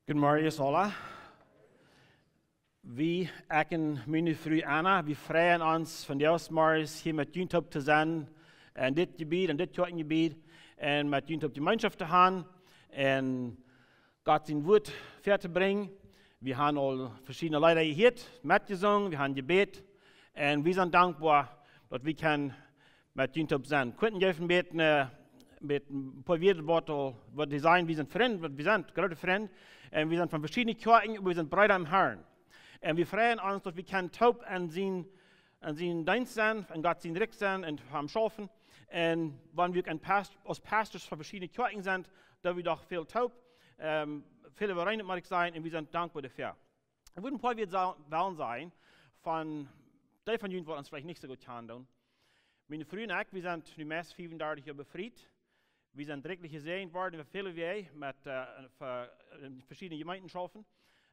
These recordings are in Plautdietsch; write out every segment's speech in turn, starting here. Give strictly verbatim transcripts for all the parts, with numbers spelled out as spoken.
Guten Morgen, Sola. Wie, ekj un miene Fru Anna, wie freien ons von Deus morgens hia met junt toop to sennen, en dit Jebied, en dit Kjoakjenjebied, un met junt toop Jemeenschoft to haben, un Gott sien Wort väatobrinjen. Wie haben aul veschiedne Leeda jehieet, metjesungen, wie haben jebät, un wie sent dankboa, daut wie kjennen met junt toop sennen. Quentin jeef een bät, een bät een poa Wieed, waut, waut dee sajen, wie sent Frind, waut wie sent, groote Frind. Un wie sent von veschiedne Kjoakjen, oba wie sent Breeda em Harn. Un wie freien ons, daut wie kjennen toop en sien, en sien Deenst sennen, en Gott sien Rikj sennen un fa am schaufen. Un wan wie uk en Past-, aus Pastors von veschiedne Kjoakjen sent, doo wie doch väl toop. Ähm, väl äwareen, mott ekj sajen, un wie sent dankboa doafäa. Ekj wudd een poa Wieed sa-, wellen sajen von, dee von junt, waut ons veleicht nich soo goot kjanen doonen. Miene Fru un ekj, wie sent nu meist fiefundartich Joa befriet. Wie sent rikjlich jesäajent worden, wie fälen wie met, äh, fa-, en veschiedne Jemeenten schaufen.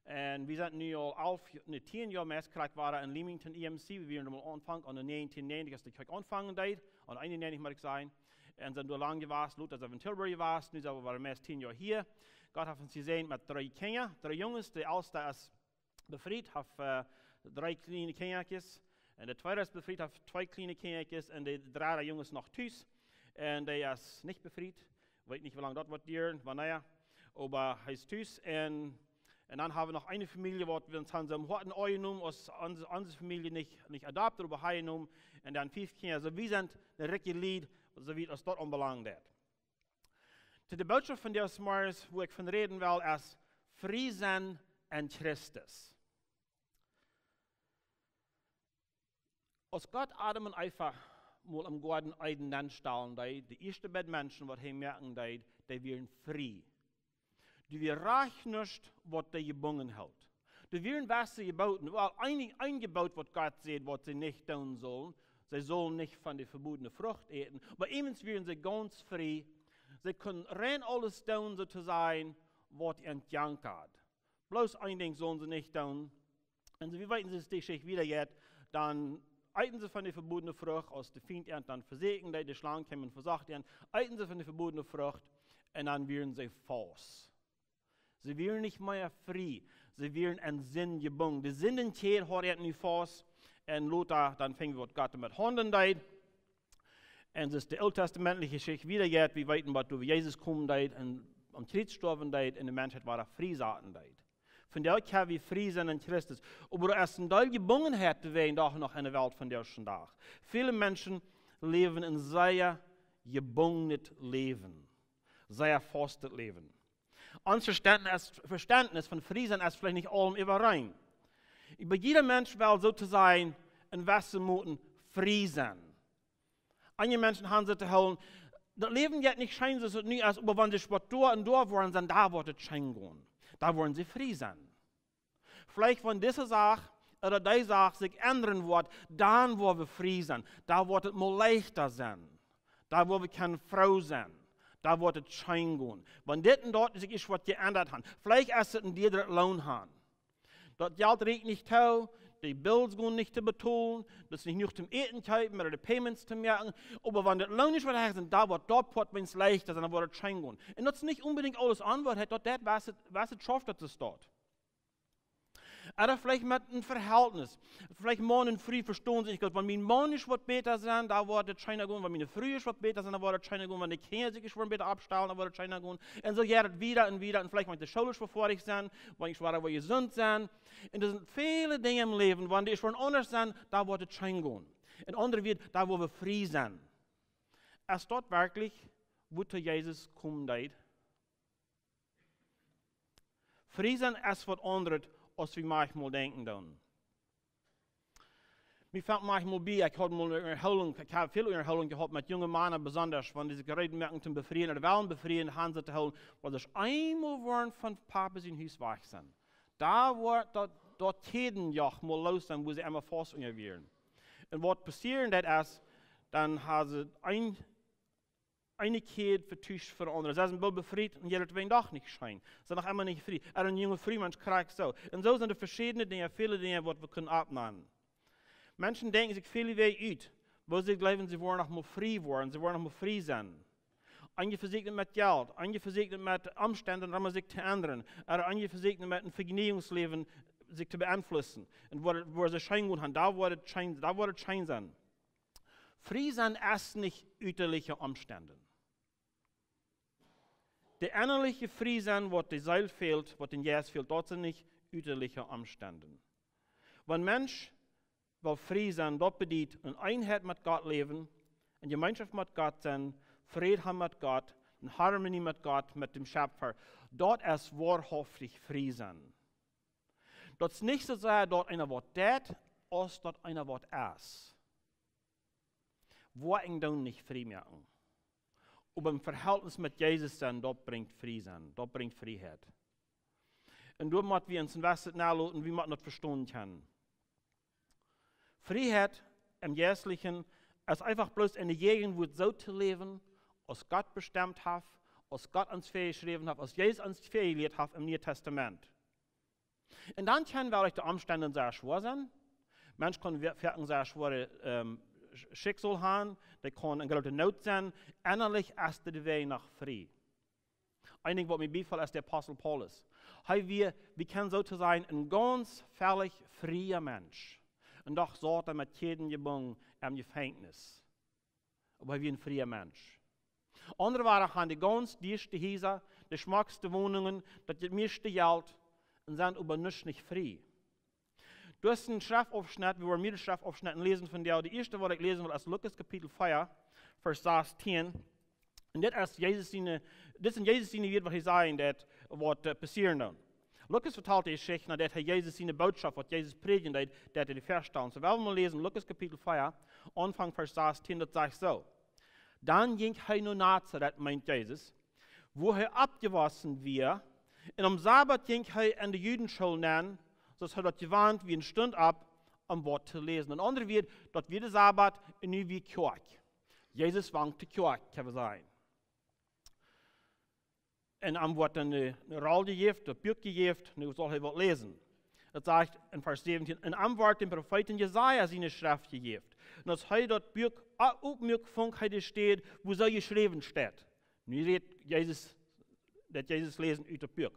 Un wie sent nu aul alf, Jo-, nä, tieen Joa meist krakjt wada en Leamington E M C. Wie wieren aum Aunfank aun de näajentieen näajentich, aus de Kjoakj aunfangen deed, aun eenunnäajentich mott ekj sajen. Un sent doa lang jewast, lota sent wie en Tilburg jewast, nu sent wie wada meist tieen Joa hia. Gott haft ons jesäajent met dree Kjinja, dree Junges, de elsta es befriet, haft, äh, dree kjliene Kjinjakjes. Un de tweeda es befriet, haft twee kjliene Kjinjakjes. Un de dredda Jung es noch tus. Un dee es nich befriet. Weet nich, woo lang daut woat dieren, wanea. Oba hee es tus. Un, un dan haben wie noch eene Famielje, waut wie ons haben soo em Hoaten aunjenomen, aus onse, onse Famielje nich, nich adopted, oba aunjenomen. Un dan fief Kjinja. Soo, wie sent een rikjet Lied, soo wiet aus daut aunbelangt. To de Bootschoft von dis Morjes, wua ekj von räden well, es frie sennen en Christus. Aus Gott Adam un Eva mol em Goaden Eden nenstalen deed, de ieeschte beid Menschen, waut hee moaken deed, dee wieren frie. Doa wia rajcht nuscht, waut dee jebungen hilt. Doa wieren wesse Jeboten, well, een, een Jebot, waut Gott säd, waut see nich doonen sullen. See sullen nich von de vebodne Frucht äten. Oba eemens wieren see gaunz frie. See kunnen rein aules doonen, soo to sajen, waut an jankat. Bloos een Dinkj sullen see nich doonen. Un soo, wie weeten, aus de Jeschicht wieda jeit, dan eeten see von de vebodne Frucht, aus de Fient an dan vesieekjen deed, de Schlang kjeem un vesocht an, eeten see von de vebodne Frucht, un dan wieren see faust. See wieren nich mea frie. See wieren en Sind jebungen. De Sindenkjäd haud an nu faust. Un lota, dan finj wie, waut Gott doamet haundlen deed. Un soo aus de ooltestamentliche Jeschicht wieda jeit, wie weeten, waut doa Jesus komen deed un aum Kjriez stoawen deed un de Menschheit wada frie saten deed. Von doa kjenn wie frie sennen en Christus. Oba doa es een Deel Jebungenheit, dee wie doch noch en de Welt vondoag dän Dach. Väle Menschen läwen een sea jebungenet Läwen. Sea faustet Läwen. Ons Vestentnis, Vestentnis von frie sennen es veleicht nich aulem äwareen. Oba jieda Mensch well soo to sajen en wesse Moten frie sennen. Eenje Menschen haben soo to hoolen, daut Läwen jeit nich scheen, soo aus daut nu es, oba wan see waut doa un doa woaren sennen, dan woat et scheen gonen. Dan woaren see frie sennen. Veleicht wan dise Sach ooda dee Sach sikj endren woat, dan woa wie frie sennen. Dan woat et mol leichta sennen. Dan woa wie kjennen froo sennen. Dan woat et scheen gonen. Wan dit un daut sikj ieescht waut jeendat haft. Veleicht es et een diedret Loon haben. Daut Jelt rieekjt nich too, de Bills gonen nich to betolen, daut es nich jenuach toom Äten kjeepen ooda de Payments to moaken. Oba wan daut Loon nich waut hee es, dan woat daut Poat weens leichta sennen, dan woat et scheen gonen. Un daut es nich onbedinjt aules aun, waut hee daut deit, waut et, waut et schauft, daut es daut. Ooda veleicht met een Vehältnis. Veleicht Maun un Fru vestonen sikj nich goot. Wan mien Maun ieescht waut bäta es, dan woat et scheena gonen. Wan miene Fru ieescht waut bäta es, dan woat et scheena gonen. Wan de Kjinja sikj ieescht waut bäta oppstalen, dan woat et scheena gonen. Un soo jeit et wieda un wieda. Un veleicht wan de School ieescht foadich es, wan ekj ieescht wada jesunt sie. Un doa sent väle Dinja em Läwen, wan dee ieescht aundasch sent, dan woat et scheen gonen. En aundre Wieed, dan woa wie frie sennen. Es daut werkjlich, wuatoo Jesus komen deed? Frie sennen es waut aundret, aus wie maunchmol denkjen doonen. Mie felt maunchmol bie, ekj haud mol eene Unjahoolunk, ekj hab väl Unjahoolunk jehaut met junge Mana besonda, wan dee sikj reed moaken toom befrieen, ooda wellen befrieen, haben see to hoolen, waut es eemol woaren von Papa sien Hus wajch sennen. Dan woat daut, daut Kjädenjoch mol loos sennen, wua see emma faust unja wieren. Un waut passieet, daut es, dan haben see een eene Kjäd vetuscht fa de aundre. See sent boolt befriet un jie daut ween doch nich scheen. See sent noch emma nich frie. Ooda een junga Frumensch krakjt soo. Un soo sent doa veschiedne Dinja, väle Dinja, waut wie kjennen oppnämen. Menschen denkjen sikj väl Wäaj ut, woo see jleewen, see woaren noch mol frie woaren, see woaren noch mol frie sennen. Eenje vesieekjen met Jelt, eenje vesieekjen met Omstend, om sikj to endren, ooda eenje vesieekjen met een Vejnäjungsläwen sikj to beeinflussen. Un woo, woo see scheen gonen, doa woat et scheen, doa woat et scheen sennen. Frie sennen es nich uterliche Omstend. De ennaliche Frie sennen, waut de Seel fält, waut dän Jeist fält, daut sent nich uterliche Omstend. Wan Mensch well frie sennen, daut bediet en Eenheit met Gott läwen, en Jemeenschoft met Gott sennen, Fräd haben met Gott, en Harmonie met Gott, met däm Schepfa. Daut es woarhauftich frie sennen. Daut es nich soo sea daut eena waut deit, aus daut eena waut es. Woa ekj dan nich frie moaken? Oba em Vehältnis met Jesus sennen, daut brinjt frie sennen, daut brinjt Frieheit. Un doa motten wie ons een bät naloten, wie motten daut vestonen kjennen. Frieheit em Jeistlichen es eefach bloos enne Jäajenwoat soo to läwen, aus Gott bestemt haft, aus Gott ons väajeschräwen haft, aus Jesus ons väajelieet haft em Nieen Tastament. Un dan kjennen veleicht de Omstend sea schwoa sennen. Mensch kaun foaken sea schwoare, ähm, Sch-, Schicksal haben, dee kaun en groote Noot sennen. Ennalich es de Wajch noch frie. Een Dinkj, waut mie biefelt, es de Apostel Paulus. Hee wia, wie kjennen soo to sajen, een gaunz vellich fria Mensch. Un doch saut hee met Kjäden jebungen em Jefenkjnis. Oba hee wia een fria Mensch. Aundre wieren, haben de gaunz dieeschte Hiesa, de schmockste Wonungen, daut mieeschte Jelt, un sent oba nich, nich frie. Doa es een Schreftaufschnett, wie woaren mea Schreftaufschnitten läsen von die. De ieeschte, waut ekj läsen well, es Lukas Kapitel vea, Varsch sastieen. Un dit es Jesus siene, dit sent Jesus siene Wieed, waut hee säd, daut woat, äh, passieren dan. Lukas vetalt de Jeschicht, no daut hee Jesus siene Bootschoft, waut Jesus prädjen deed, daut hee dee faststalen. Soo, wie wellen mol läsen, Lukas Kapitel vea, Aunfank Varsch sastieen, daut sajcht soo: Dan jinkj hee no Nazaret, meent Jesus, wua hee oppjewossen wia, un aum Sabat jinkj hee en de Judenschool nenn, soo aus hee daut jewant wia, un stunt opp, om waut to läsen. En aundre Wieed, daut wia de Sabat, un nu wia Kjoakj. Jesus funk de Kjoakj, kjenn wie sajen. Un am woat dan eene, eene Rol jejäft, daut Buak jejäft, nu saul hee waut läsen. Daut sajcht en Varsch säwentieen: Un am woat däm Profeet Jesaja siene Schreft jejäft. Un aus hee daut Buak o-, oppmuak, funk hee de Städ, wua soo jeschräwen steit. Nu rät Jesus, daut Jesus läsen ut daut Buak.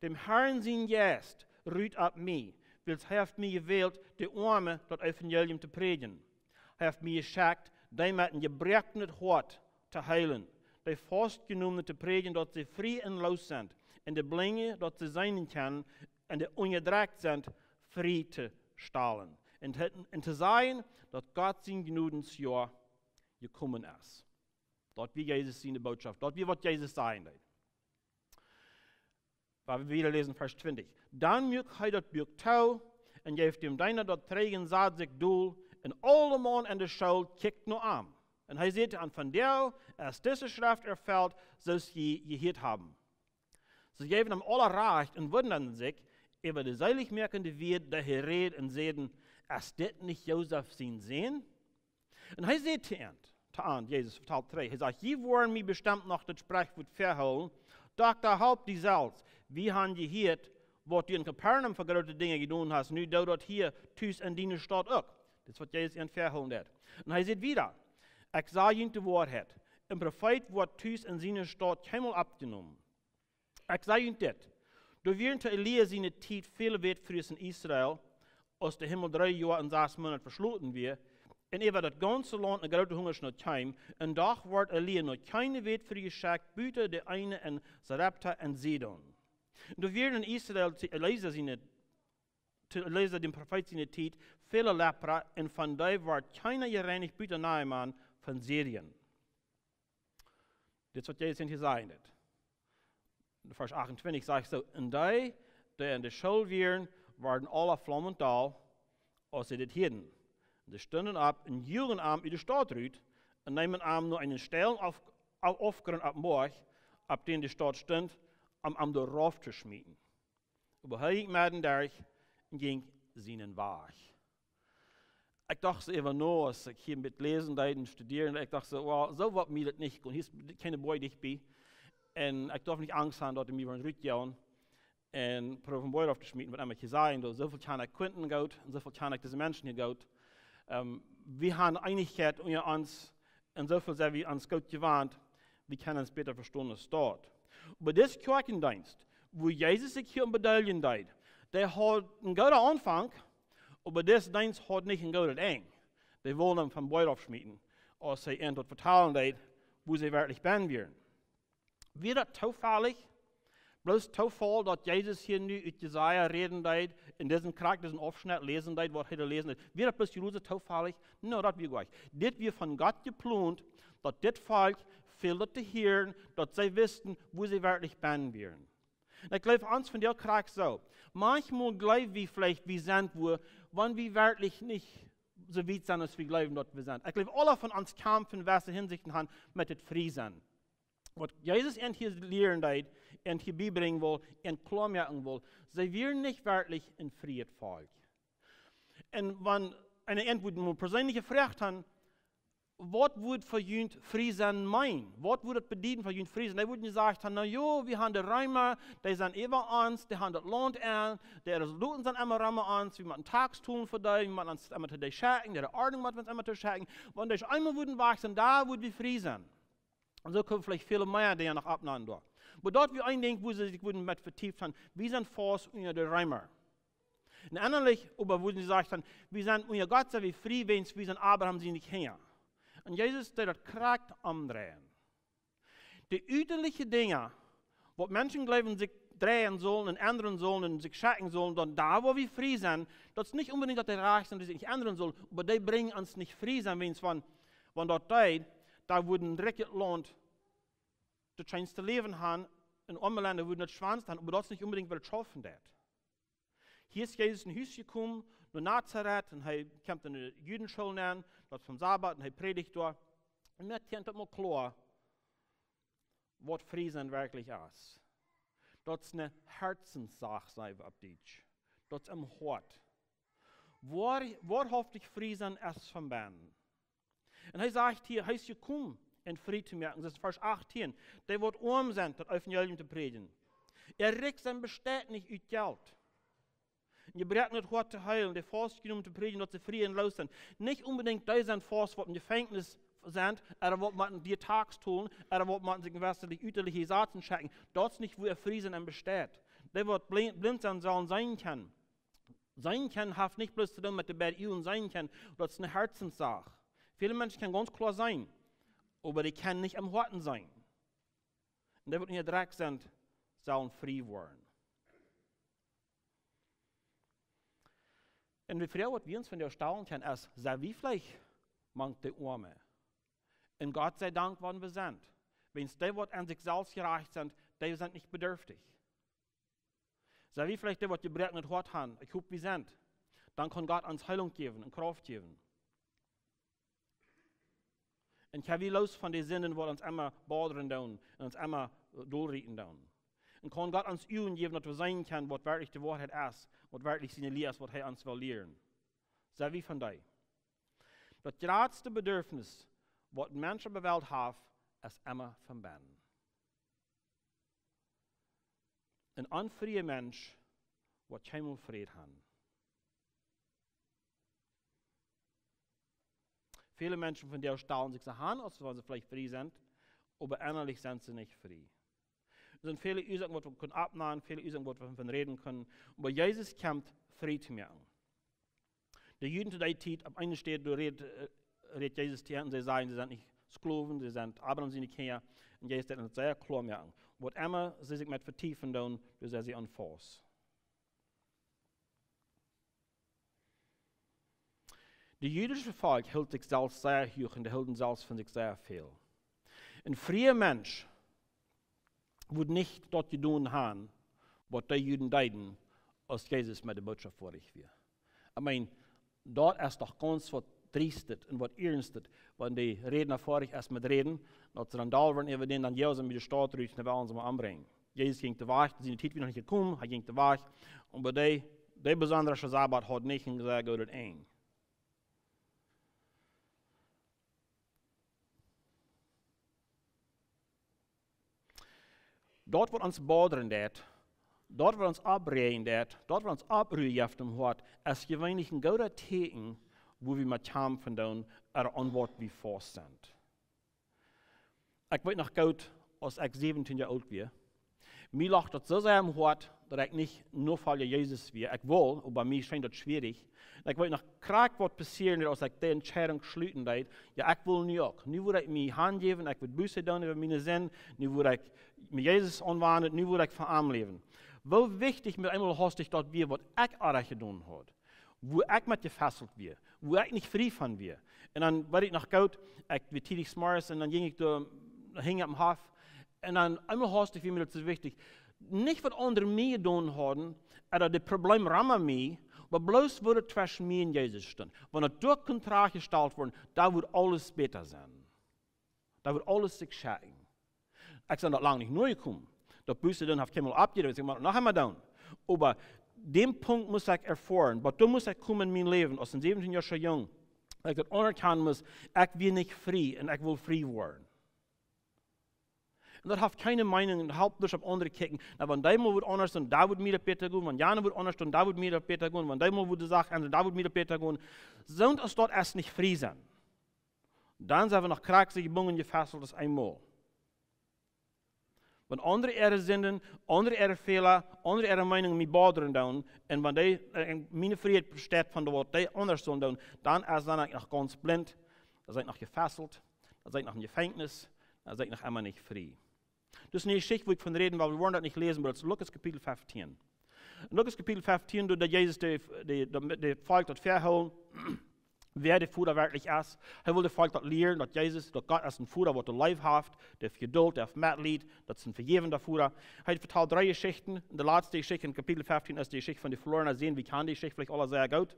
Däm Harn sien Jeist rut opp mie, wiels hee haft mie jewält, de Oame daut Evangelium to prädjen. Hee haft mie jeschekjt, dee met een jebroakenet Hoat to heelen, dee Faustjenomne to prädjen, daut see frie un loos sent, un de Blinje, daut see seenen kjennen, un dee unjadrekjt sent, frie to stalen. Un to, un to sajen, daut Gott sien Jnodensjoa jekomen es. Daut wia Jesus siene Bootschoft. Daut wia, waut Jesus säd. Wie wellen wieda läsen, Varsch twintich. Dan muak hee daut Buak too un jeef däm Deena daut trigj un sad sikj dol, un aule Maun en de School kjikjt no am. Un hee säd: Un vondoag es dise Schreft erfelt, soo aus jie jehieet haben. See jeewen am aula Rajcht un wundaden sikj äwa de seelichmoakende Wieed, dee hee räd, un säden: Es dit nich Josef sien Sän? Un hee säd to an, to an, Jesus vetalt trigj, hee sajcht: Jie woaren mie bestemt noch daut Sprichwuat väahoolen: Dokta, halp die selfst. Wie haben jehieet, waut du en Kapernaum fa groote Dinja jedonen hast, nu doo daut hia tus en diene Staut uk. Dit es, waut Jesus an väahoolen deed. Un hee säd wieda: Ekj saj junt de Woarheit: Een Profeet woat tus en siene Staut kjeenmol oppjenomen. Ekj saj junt dit: Doa wieren to Elia siene Tiet väle Wätfrues en Israel, aus de Himmel dree Joa un sas Moonat veschloten wia, un äwa daut gaunze Launt eene groote Hungasnoot kjeem, un doch wort Elia no kjeene Wätfru jeschekjt, buta de eene en Sarepta en Sidon. Un doa wieren en Israel to Elisa siene, to Elisa däm Profeet siene Tiet väle Lepra, un von dee wort kjeena jereinicht, buta Naaman von Syrien. Dit es, waut Jesus hia sajen deed. En Varsch achtuntwintich sajcht soo: Un dee, dee en de School wieren, worden aula flaumend doll, aus see dit hieeden. Un see stunden opp un joagen am ut de Staut rut, un neemen am no eenen steilen Auf-, Auf-, Aufgrunt oppem Boajch, opp dän de Staut stunt, om am doa rauf to schmieten. Oba hee jinkj medden derch un jinkj sienen Wajch. Ekj docht soo äwa no, aus ekj hia met läsen deed un studieren, ekj docht soo: Well, soo woat mie daut nich gonen. Hia es kjeene Boaj dicht bie. Un ekj darf nich Angst haben, daut dee mie woaren rutjoagen un proowen Boaj rauf to schmieten, waut emma ekj sajen doo. Sooväl kjan ekj Quinten goot un sooväl kjan ekj dise Menschen hia goot. Ähm, wie haben Eenichkjeit unja ons un sooväl sent wie ons goot jewant. Wie kjennen ons bäta vestonen aus daut. Oba dis Kjoakjendeenst, wua Jesus sikj hia aun bedeeljen deed, dee haud een gooden Aunfank, oba dis Deenst haud nich een goodet Enj. Dee wullen am vom Boajch rauf schmieten, aus hee an daut vetalen deed, wua see werkjlich bennen wieren. Wia daut toofällich? Bloos Toofall, daut Jesus hia nu ut Jesaja räden deed, en disen Krakjt, disen Aufschnett läsen deed, waut hee doa läsen deed? Wia daut bloos jroze toofällich? No, daut wia goa nich. Dit wia von Gott jeplont, daut dit Volkj väl daut to hieren, daut see wisten, wua see werkjlich bennen wieren. Un ekj jleew, ons von dee Krakjt soo. Maunchmol jleew wie veleicht, wie sent wua, wan wie werkjlich nich soo wiet sent, aus wie jleewen, daut wie sent. Ekj jleew, aule von ons kjamfen en jewesse Hinsichten han met dit frie sennen. Waut Jesus an hia lieren deed, an hia biebrinjen wull, an kloa moaken wull, see wieren nich werkjlich een frieet Volkj. Un wan eena an wudd mol perseenlich jefroacht han, waut wudd fa junt frie sennen meenen? Waut wudd daut bedieden fa junt frie sennen? Dee wudden jesajcht han: Na jo, wie han de Reema, dee sent äwa ons, dee han daut Launt en, de Soldoten sent emma rom ons, wie motten Tax tolen fa dee, wie motten ons emma to dee schekjen, de Ordnunk mott ons emma to schekjen. Wan dee eemol wudden wajch sennen, dan wudd wie frie sennen. Un soo kjennen veleicht väl mea Dinja noch oppnämen doa. Oba daut wia een Dinkj, wua see sikj wudden met vetieft han, wie sent faust unja de Reema. Un ennalich, oba wua see jesajcht han, wie sent unja Gott, sent wie frie, wiels wie sent Abraham siene Kjinja. Un Jesus deed daut krakjt omdreien. De ütaliche Dinja, waut Menschen jleewen, sikj dreien sullen un endren sullen un sikj schekjen sullen, dan doa, wua wie frie sent, daut es nich onbedinjt, daut dee rajcht sent, dee sikj nich endren sullen, oba dee brinjen ons nich frie sennen, wiels wan, wan daut deed, dan wudd een rikjet Launt daut scheenste Läwen han, un oame Lenda wudden daut schwoaste han, oba daut es nich onbedinjt, waut et schaufen deit. Hia es Jesus en Hus jekomen, no Nazaret, un hee kjemt en de Judenschool aun, daut es aum Sabat, un hee prädicht doa. Un moakt daut mol kloa, waut frie sennen werkjlich es. Daut es eene Hartensach, saj wie opp Dietsch. Daut es em Hoat. Woa-, woahauftich frie sennen es von bennen. Un hee sajcht hia, hee es jekomen, ons frie to moaken. Daut es Varsch achtieen. Dee waut oam sent, daut Evangelium to prädjen. Äa Rikj sennen besteit nich ut Jelt. Un jebroaknet Hoat to heelen, de faustjenomen to prädjen, daut see frie un loos sent. Nich onbedinjt dee sent faust, waut em Jefenkjnis sent, ooda waut motten de Tax tolen, ooda waut motten sikj en jewesse ütaliche Sachen schekjen. Daut es nich, wua frie sennen besteit. Dee waut blin-, blint sent, sellen seenen kjennen. Seenen kjennen haft nich bloos to doonen met de beid Uagen seenen kjennen, daut es eene Hartensach. Väle Menschen kjennen gaunz kloa seenen, oba dee kjennen nich em Hoaten seenen. Un dee waut en äa Rikj sent, sellen frie woaren. Un de Froag, waut wie ons vondoag stalen kjennen, es: Sent wie veleicht mank de Oame? Un Gott sie Dank, wan wie sent. Wiels dee, waut aun sikj selfst jerajcht sent, dee sent nich bedurftich. Sent wie veleicht dee, waut jebroaknet Hoat han? Ekj hop, wie sent. Dan kaun Gott ons Heelunk jäwen un Krauft jäwen. Un kjenn wie loos von de Sinden, waut ons emma bodren doonen un ons emma, äh, dolrieten doonen. Un kaun Gott ons Uagen jäwen, daut wie seenen kjennen, waut werkjlich de Woarheit es, waut werkjlich siene Lia es, waut hee ons well lieren. Sent wie von dee? Daut jratste Bedurfnis, waut een Mensch opp de Welt haft, es emma von bennen. Een onfrie Mensch woat kjeenmol Fräd han. Väle Menschen vondoag stalen sikj soo aun, aus wan see veleicht frie sent, oba ennalich sent see nich frie. Doa sent väle Uasoaken, waut wie kjennen oppnämen, väle Uasoaken, waut wie von räden kjennen, oba Jesus kjemt frie to moaken. De Juden to dee Tiet, opp eene Städ, doa rät, äh, rät Jesus to an un see sajen, see sent nich Sklowen, see sent Abraham siene Kjinja. Un Jesus deed daut sea kloa moaken. Waut emma see sikj met vetiefen doonen, doa sent see aun faust. De jüdische Volkj hilt sikj selfst sea huach un dee hilden selfst von sikj sea väl. Een fria Mensch wudd nich daut jedonen han, waut dee Juden deeden, aus Jesus met de Bootschoft foadich wia. I mean, daut es doch gaunz waut Driestet un waut Iernst, wan de Rädna foadich es met räden, daut see dan doll woaren äwa dän, dan jäwen see am de Staut rut un wellen see am ombrinjen. Jesus jinkj de Wajch, siene Tiet wia noch nich jekomen, hee jinkj de Wajch, un bie dee, dee besondre Sabat haud nich een sea goodet Enj. Daut waut ons bodren deit, daut waut ons oppräajen deit, daut waut ons Opprua jeft em Hoat, es jeweenlich een goodet Tieekjen, wua wie met kjamfen doonen, ooda aun waut wie faust sent. Ekj weet noch goot, aus ekj säwentieen Joa oolt wia, mie lach daut soo sea aum Hoat, daut ekj nich Nofolja Jesus wia. Ekj wull, oba mie scheen daut schwierich. Un ekj weet noch krakjt waut passieed, aus ekj de Entscheidunk schluten deed: Jo, ekj wull nu uk. Nu wudd ekj mie hanjäwen, ekj wudd Buße doonen äwa miene Sind, nu wudd ekj mie Jesus aunwanen, nu wudd ekj fa am läwen. Woo wichtich met eemol haustich daut wia, waut ekj oajch jedonen haud, wua ekj met jefesselt wia, wua ekj nich frie von wia. Un dan weet ekj noch goot, ekj wia tiedich zemorjes un dan jinkj ekj doa hinjen oppem Hoff. Un dan eemol haustich wia mie daut soo wichtich, nich waut aundre mie jedonen hauden, ooda daut Probleem rom mie, oba bloos woo daut tweschen mie un Jesus stunt. Wan daut doa kunn trajchtjestalt woaren, dan wudd aules bäta sennen. Dan wudd aules sikj schekjen. Ekj sie daut lang nich nojekomen. Daut Buße doonen haft kjeenmol oppjehieet, ekj mott daut noch emma doonen. Oba dän Punkt must ekj erfoaren, waut doa must ekj komen en mien Läwen, aus een säwentieen Joa Jung, daut ekj daut aunerkjanen must, ekj wia nich frie un ekj wull frie woaren. Un daut haft kjeene Meenunk, daut halpt nich opp aundre kjikjen. Na, wan dee mol waut aundasch doonen, dan wudd mie daut bäta gonen. Wan jana waut aundasch doonen, dan wudd mie daut bäta gonen. Wan dee mol waut de Sach endren, dan wudd mie daut bäta gonen. Soont aus daut es nich frie sennen. Dan sent wie noch krakjt soo jebungen, jefesselt aus eemol. Wan aundre äare Sinden, aundre äare Fäla, aundre äare Meenunk mie bodren doonen, un wan dee, äh, miene Frieheit besteit von daut, waut dee aundasch sellen doonen, dan es dan ekj noch gaunz blint, dan sie ekj noch jefesselt, dan sie ekj noch em Jefenkjnis, dan sie ekj noch emma nich frie. Daut es eene Jeschicht, wua ekj von räden well, wie woaren daut nich läsen, oba daut es Lukas Kapitel feftieen. En Lukas Kapitel feftieen, doa deed Jesus de, de, de, de Volkj daut väahoolen, wäa de Voda werkjlich es. Hee wull daut Volkj daut lieren, daut Jesus, daut Gott es een Voda, waut de Leew haft, dee haft Jedult, dee haft Metleet, daut es een vejäwenda Voda. Hee vetalt dree Jeschichten. De latste Jeschicht en Kapitel feftieen es de Jeschicht von de velorne Sän. Wie kjanen dee Jeschicht veleicht aula sea goot.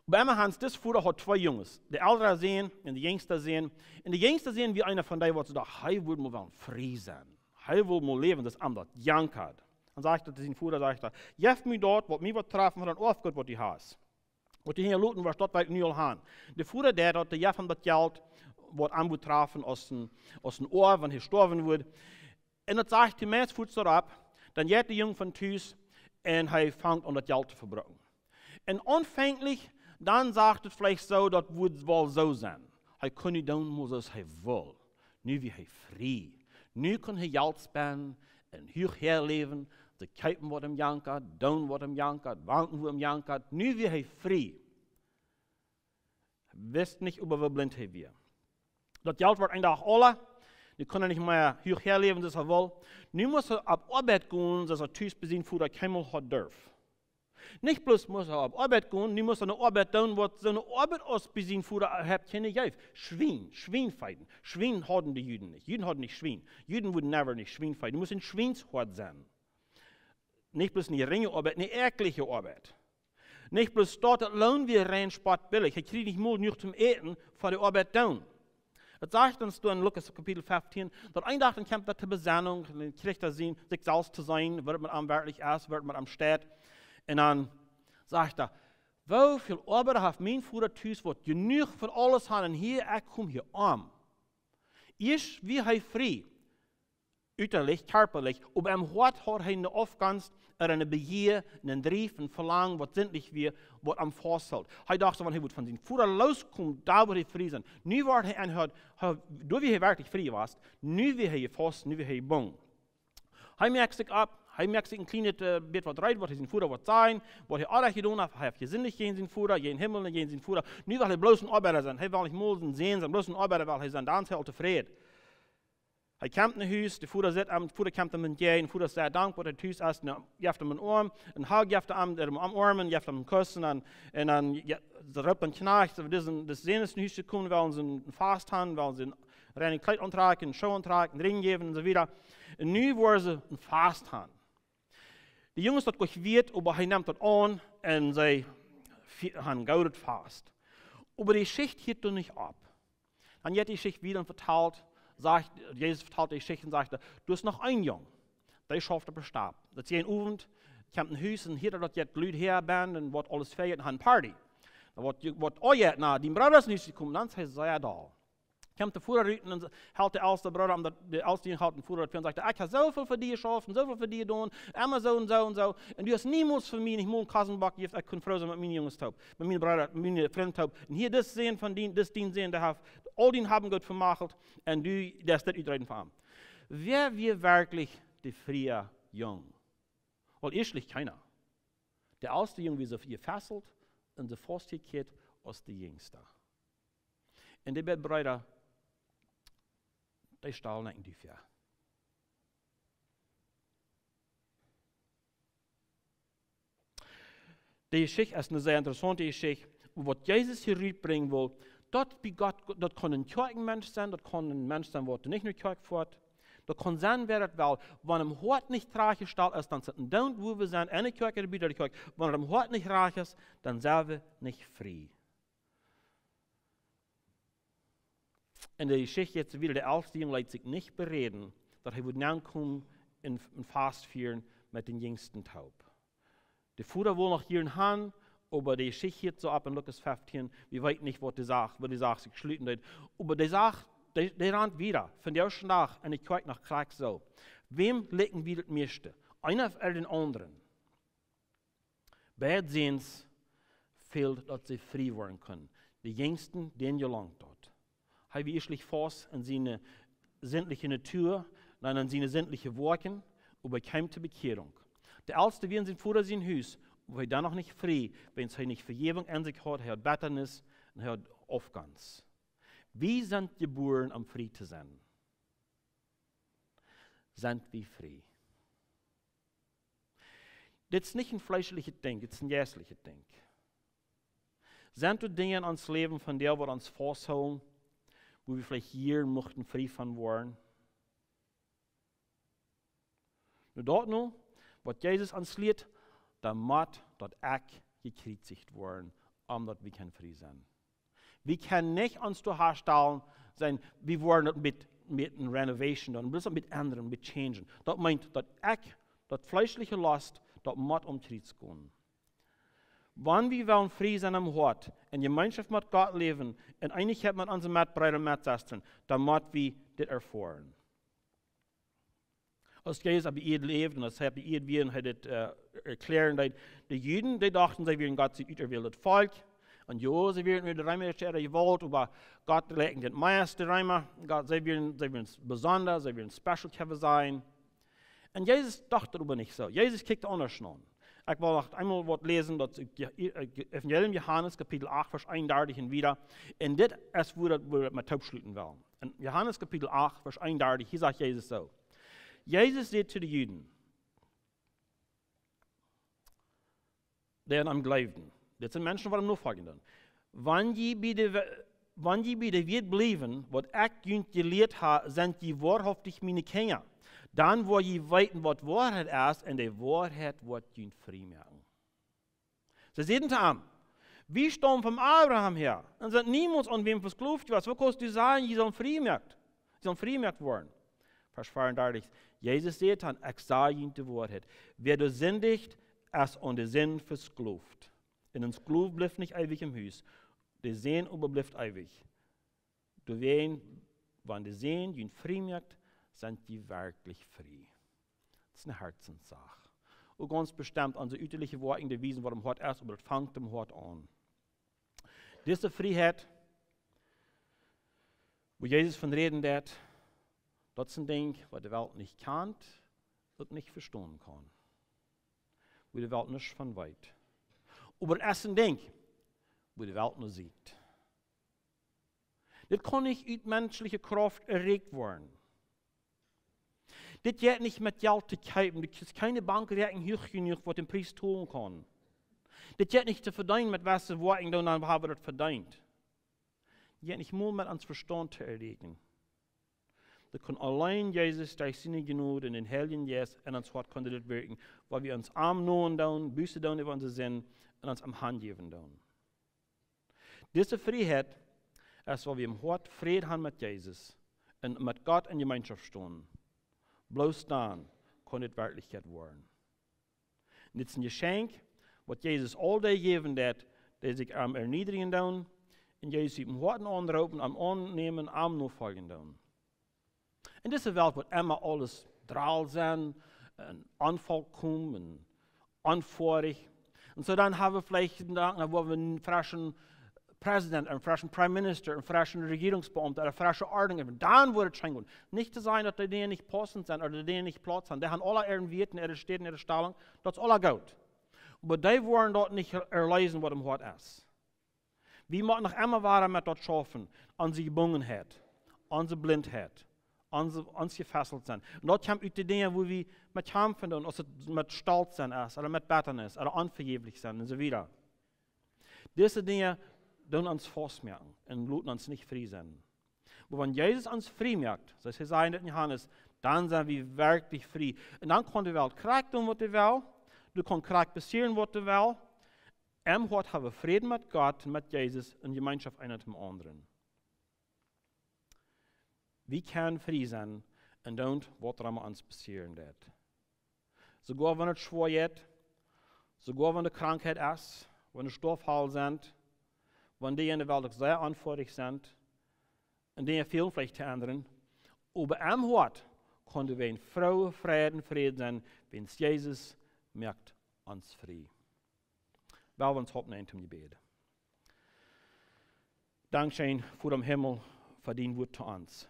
Oba emma haud dis Voda haud twee Junges, de eldste Sän un de jinjste Sän. Un de jinjste Sän wia eena von dee, waut see docht, hee wudd mol wellen frie sennen. Hee wull mol läwen, daut am daut jankat. Dan sajcht hee to sienen Voda, sajcht hee: "Jeff mie daut, waut mie woat trafen von daut Oafgoot, waut du hast, waut du hia loten woascht, daut well ekj nu aul han." De Voda deed daut, dee jeef am daut Jelt, waut am wudd trafen aus een, aus een Oaf, wan hee stoawen wudd. Un daut sajcht hee meist fuaz doaropp, dan jeit de Jung von Tus un hee fangt aun daut Jelt to vebruken. Un aunfänglich, dan sajcht et veleicht soo, daut wudd woll soo sennen. Hee kunn nich doonen, mol soo aus hee wull. Nu wia hee frie. Nu kunn hee Jelt spenden un huach häa läwen, sikj kjeepen, waut am jankat, doonen, waut am jankat, wanken, wua am jankat. Nu wia hee frie. Wist nich oba, woo blint hee wia. Daut Jelt wort een Dach aula. Nu kunn hee nich mea huach häa läwen, soo aus hee wull. Nu must hee opp Oabeit gonen, soo aus hee tus bie sienen Voda kjeenmol haud durft. Nich bloos must hee opp Oabeit gonen, nu must hee eene Oabeit doonen, waut soone Oabeit aus bie sienen Voda äwahaupt kjeene jeef. Schwien, Schwien feeden. Schwien hauden de Juden nich. Juden hauden nich Schwien. Juden wudden never nich Schwien feeden. Du must een Schwienshoad sennen. Nich bloos eene jerinje Oabeit, eene äakjelje Oabeit. Nich bloos daut, daut Loon wia rein spottbillich. Hee kjrieech nich mol jenuach toom Äten fa de Oabeit doonen. Daut sajcht ons doa en Lukas Kapitel feftieen, daut een Dach dan kjemt hee to Besennunk, dan kjrieech hee sien, sikj selfst to seenen, waut met am werkjlich es, waut met am steit. Un dan sajcht hee: "Woo väl Oabeida haft mien Voda tus, waut jenuach fa aules han, un hia, ekj kom hia om." Ieescht wia hee frie, utalich, kjarpalich, oba em Hoat haud hee eene Aufgonst, ooda eene Bejia, een Drief, een Velangen, waut sintlich wia, waut am fausthilt. Hee docht soo, wan hee wudd von sienen Voda loskomen, dan wudd hee frie sennen. Nu wort hee aunjehieet, hee, doa wia hee werkjlich frie jewast, nu wia hee jefaust, nu wia hee jebungen. Hee moakt sikj opp, hee moakt sikj een kjlienet, äh, bät waut reed, waut hee sienen Voda woat sajen, waut hee oajch jedonen haft. Hee haft jesindicht jäajen sienen Voda, jäajen Himmel un jäajen sienen Voda. Nu well hee bloos een Oabeida sennen. Hee well nich mol een Sän sennen, bloos een Oabeida well hee sennen. Dan es hee aul tofräd. Hee kjemt no Hus, de Voda sitt am, de Voda kjemt am entjäajen, de Voda es sea dankboa, daut hee tus es, un jeft am een Oarm, een Hug jeft hee am, deit am omoarmen, jeft am een Kuss, un dan, un dan, jo, see roopt dän Kjnajcht, soo: "Dis, dis Sän es no Hus jekomen, well wie am een Fast han, well wie am een reinet Kjleet auntrakjen, een Schoo auntrakjen, een Rinj jäwen un soo wieda." Un nu woaren see een Fast han. De Junges daut goot wieet, oba hee nemt daut aun un see fi-, han een goodet Fast. Oba de Jeschicht hieet doa nich opp. Dan jeit de Jeschicht wieda un vetalt, sajcht, Jesus vetalt de Jeschicht un sajcht: "Doa es noch een Jung, dee schauft opp de Stap." Daut es een Owent, kjemt no Hus un hieet daut jeit lud häa, Band un woat aules fäa un han Party. Dan woat, woat, "Oh jo, na, dien Brooda es nich jekomen." Dan es hee sea doll. Kjemt de Voda rut un dan helt de elste Brooda, daut, de elste Jung helt dän Voda väa un sajcht: "Ekj hab soo väl fa die jeschauft un soo väl fa die jedonen, emma soo un soo un soo. Un du hast niemols fa mie nich mol een Kossenbock jejäft, ekj kunn froo sennen met miene Junges toop, met miene Brooda, met miene Frind toop. Un hia, dis Sän von dien, dis dien Sän, dee haft Aul dien Haben goot vemachelt un du deist dit utreeten fa am. Wäa wia werkjlich de friea Jung? Well, ieeschtlich kjeena. De elste Jung wia soo jefesselt un soo faustjekjäat aus de Jinjsta. Un de beid Breeda, dee stalen ekj en Dief, jo. De Jeschicht es eene sea interessaunte Jeschicht, oba waut Jesus hia rutbrinjen well, daut bie Gott, daut kaun een Kjoakjenmensch sennen, daut kaun een Mensch sennen, waut nich no Kjoakj foat. Daut kaun sennen, wäa daut well. Wan em Hoat nich rajcht jestalt es, dan sitt een Doont, wua wie sent, enne Kjoakj ooda buta de Kjoakj. Wan em Hoat nich rajcht es, dan sent wie nich frie. En de Jeschicht jeit wieda, de elste Jung leet sikj nich beräden, daut hee wudd nokomen un, un Fast fieren met dän Jinjsten toop. De Voda wull noch jieren han, oba de Jeschicht jeit soo auf en Lukas feftieen, wie weeten nich, waut de Sach, woo de Sach sikj schluten deed. Oba de Sach, dee, dee rant wieda, vondoag dän Dach, un ekj kjikj noch krakjt soo. Wäm likjt wie daut mieeschte? Eena ooda dän aundren? Beid Säns fäld, daut see frie woaren kunnen. De Jinjsten, dän jelangt daut. Hee wia ieeschtlich faust en siene sindliche Natua, dan en siene sindliche Woakjen, oba kjeem to Bekjierunk. De elste wia en sien Voda sien Hus, oba hee wia noch nich frie, wiels hee nich Vejäwunk en sikj haud, hee haud Bettanis un hee haud Aufgonst. Wie sent jebuaren, om frie to sennen. Sent wie frie? Dit es nich een fleeschlichet Dinkj, dit es een jeistlichet Dinkj. Sent doa Dinja en ons Läwen, von dee waut ons fausthoolen, wua wie veleicht jieren muchten frie von woaren? Nu daut nu, waut Jesus ons lieet, dan mott daut Ekj jekjriezicht woaren, om daut wie kjennen frie sennen. Wie kjennen nich ons doa stalen, sajen, wie woaren daut met, met eene Renovation doonen, bloos een bät endren, een bät changen. Daut meent, daut Ekj, daut fleeschliche Lost, daut mott aum Kjriez gonen. Wan wie wellen frie sennen em Hoat, en Jemeenschoft met Gott läwen, en Eenichkjeit met onse Metbreeda un Metsestren, dan mott wie dit erfoaren. Aus Jesus opp de Ieed läwd un aus hee opp de Ieed wia un hee dit, äh, erkjläaren deed, de Juden, dee dochten, see wieren Gott sien uterwältet Volkj. Un jo, see wieren unja de Reema äare Jewault, oba Gott likjend mea aus de Reema. Gott, see wieren, see wieren besonda, see wieren special, kjenn wie sajen. Un Jesus docht doaräwa nich soo. Jesus kjikjt aundasch no. Ekj well noch eemol waut läsen, daut es, äh, Evangelium Johanes, Kapitel acht, Varsch eenundartich un wieda. Un dit es, wua daut, wua wie met toop schluten wellen. En Johanes Kapitel acht, Varsch eenundartich, hia sajcht Jesus soo. Jesus säd to de Juden, dee aun am jleewden. Dit sent Menschen, waut am nofoljen doonen. Wan jie bie de We-, wan jie bie de Wieed bliewen, waut ekj junt jelieet hab, sent jie woarhauftich miene Kjinja. Dan woa jie weeten, waut Woarheit es, un de Woarheit woat junt frie moaken. See säden to am: Wie staumen von Abraham häa un sent niemols aun wäm vesklowt jewast. Woo kaust du sajen, jie sellen frie jemoakt, jie sellen frie jemoakt woaren? Varsch veeaundartich. Jesus säd dan: Ekj saj junt de Woarheit. Wäa doa sindicht, es aun de Sind veskloft. Un een Sklow blift nich eewich em Hus, de Sän oba blift eewich. Doawäajen, wan de Sän junt frie moakt, sent jie werkjlich frie. Daut es eene Hoatensach. Uk gaunz bestemt aun onse uteliche Woakjen, dee wiesen, waut em Hoat es, oba daut fangt em Hoat aun. Dise Frieheit, wua Jesus von räden deed, daut es een Dinkj, waut de Welt nich kjant, uk nich vestonen kaun. Wua de Welt nuscht von weet. Oba daut es een Dinkj, wua de Welt no sitt. Dit kaun nich ut menschliche Krauft erreicht woaren. Dit jeit nich met Jelt to kjeepen. Du kjrichst kjeene Bankräakjnunk huach jenuach, waut dän Pries tolen kaun. Dit jeit nich to vedeenen met waut wie woaren doonen, dan hab wie daut vedeent. Dit jeit nich mol met ons Vestaunt to erreichen. Daut kaun auleen Jesus derch siene Jnod un dän Heiljen Jeist en ons Hoat kaun dit wirkjen, wan wie ons aum nämen doonen, Buße doonen äwa onse Sind un ons aum hanjäwen doonen. Dise Frieheit es, wan wie em Hoat Fräd han met Jesus un met Gott en Jemeenschoft stonen. Bloos dan kaun dit Werkjlichkjeit woaren. Un dit es een Jeschenkj, waut Jesus aul dee jäwen deed, dee sikj am erniedrijen doonen un Jesus ut dän Hoaten aunroopen, am aunnämen, am nofoljen doonen. En dise Welt woat emma aules drol sennen un onvolkomen un onfoadich. Un soo dan hab wie veleicht een Dach, dan woa wie een freschen Präsident, een freschen Prime Minister, een freschen Rejierungsbeaumta, eene fresche Ordnunk, dan woat et scheen gonen. Nich to sajen, daut dee Dinja nich paussent sent ooda dee Dinja nich Plauz han. Dee han aula äare Wieet, äare Städ, äare Stalunk, daut es aula goot. Oba dee woaren daut nich erleesen, waut em Hoat es. Wie motten noch emma wieda met daut schaufen, onse Jebungenheit, onse Blintheit, onse, ons jefesselt sennen. Un daut kjemt ut de Dinja, wua wie met kjamfen doonen, aus et met Stolt sennen es, ooda met Bettanis, ooda onvejäflich sennen un soo wieda. Dise Dinja doonen ons faustmoaken un loten ons nich frie sennen. Oba wan Jesus ons frie moakt, soo aus hee säd en Johanes, dan sent wie werkjlich frie. Un dan kaun de Welt krakjt doonen, waut dee well. Doa kaun krakjt passieren, waut dee well. Em Hoat hab wie Fräd met Gott un met Jesus un Jemeenschoft eena toom aundren. Wie kjennen frie sennen un doonen, waut emma ons passieren deit. Soogoa wan et schwoa jeit, soogoa wan de Krankheit es, wan de Stoffel sent, wan Dinja en de Welt uk sea onfoadich sent, un Dinja fälen veleicht to endren, oba em Hoat kaun wie een frooa, frieen Fräd sennen, wiels Jesus moakt ons frie. Well wie ons oppnämen toom Jebäd. Dankscheen, Voda em Himmel, fa dien Wuat to ons.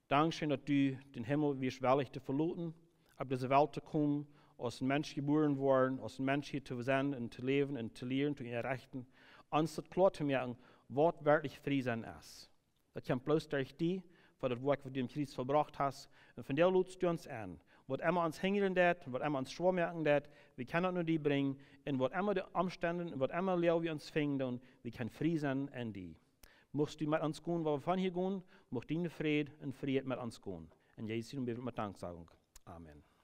Dankscheen, daut du dän Himmel wieescht wellich to veloten, opp dise Welt to komen, aus een Mensch jebuaren woaren, aus een Mensch hia to sennen un to läwen un to lieren, to erreichen, ons daut kloa to moaken, waut werkjlich frie sennen es. Daut kjemt bloos derch die, fa daut Woakj, waut du aum Kjriez vollbrocht hast. Un vondoag lotst du ons en. Waut emma ons hinjren deit, waut emma ons schwoa moaken deit, wie kjennen daut no die brinjen. Un waut emma de Omstend, waut emma Loag wie ons finjen doonen, wie kjennen frie sennen en die. Muchst du met ons gonen, wua wie von hia gonen, mucht dien Fräd un Frieheit met ons gonen. En Jesus sien Nomen bäd wie met Danksagung. Amen.